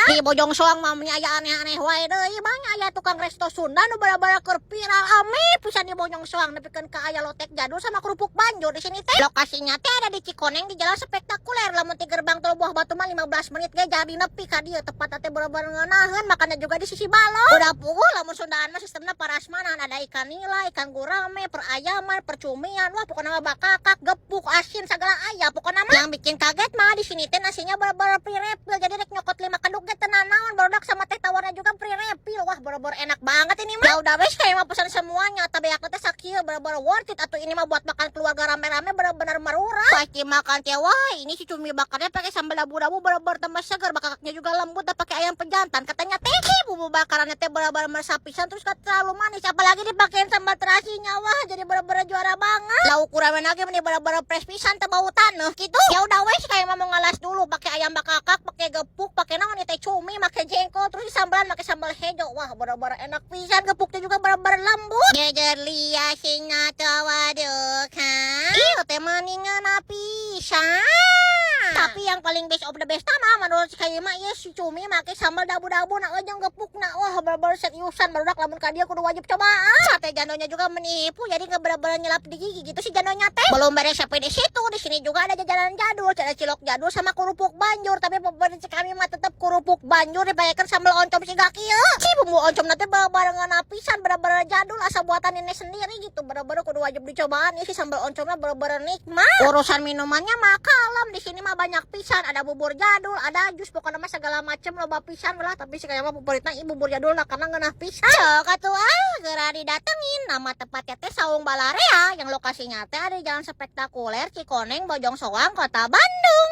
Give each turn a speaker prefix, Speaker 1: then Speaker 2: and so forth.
Speaker 1: Di Bojong Soang mah meni aya aneh-aneh wae deui, banyak aya tukang resto Sunda nu bara-bara keur viral ame pisan di Bojong Soang, nepikeun ka aya lotek jadul sama kerupuk banjur di sini teh. Lokasinya teh ada di Cikoneng, di Jalan Spektakuler. Lamun ti gerbang tol Buah Batu mah 15 menit ge jadi nepi ka dieu. Tepat teh bener-bener ngeunaheun, makannya juga di sisi balong. Udah puguh lamun Sundaan mah sistemna parasmanan, ada ikan nila, ikan gurame, perayaman, percumian, wah, pokoknya mah bakakak, gepuk, asin, segala aya pokoknya mah. Yang bikin kaget mah di sini teh nasinya bener-bener free refill, jadi rek nyokot 5 keduk ge teu nanaon, barudak, sama teh tawarnya juga free refill. Wah, bener-bener enak banget ini mah. Ya udah wes, kayak mah pesan semuanya, tapi aku teh sakieu bener-bener worth it atau ini mah buat makan keluarga rame-rame, bener-bener merurah. Pasti makan teh, wah, ini si cumi bakarnya pakai sambal dabu-dabu bener-bener tambah segar, bakakaknya juga lembut dan pakai ayam pejantan. Katanya teh bumbu bakarannya teh bener-bener meresap pisan, terus gak terlalu manis, apalagi dipakein sambal terasinya, wah, jadi bener-bener juara banget. Lauk kuramen lagi ini bener-bener fresh pisan, teu bau taneuh gitu. Ya udah wes, kayak mau ngalas dulu pakai ayam bakakak, pakai gepuk, pakai naon teh, cumi, pakai jengkol, terus disambalan pakai sambal hejo. Wah, bener-bener enak pisan, gepuknya juga bener-bener lembut. Jejer lia singa tawadukan. Iya teh mendingan pisan. Tapi yang paling best of the best mah menurut saya mah ieu si cumi make sambal dabu-dabu na jeung gepuk na, wah, bener-bener seriusan, barudak, lamun ka dieu kudu wajib cobaan. Sate jandonya juga menipu, jadi nggak bener-bener nyelap di gigi gitu si jandonya teh. Belum beres sampai di situ, di sini juga ada jajanan jadul, ada cilok jadul sama kerupuk banjur, tapi favorit kami mah tetap kerupuk banjur dipakeun sambal oncom siga kieu. Si bumbu oncom nanti bener-bener pisan, bener-bener jadul asa buatan ini sendiri gitu, bener-bener kudu wajib dicobaan nih si sambal oncomnya, bener-bener nikmat. Urusan minumannya mah kalem, di sini mah banyak pisan, ada bubur jadul, ada jus, pokoknya mah segala macem loba pisan lah, tapi sih kayaknya mah favoritnya ieu bubur jadul lah karena ngeunah pisan. Sok atuh ah, geura didatengin. Nama tepatnya teh Saung Balarea yang lokasinya teh ada di Jalan Spektakuler, Cikoneng, Bojong Soang, Kota Bandung.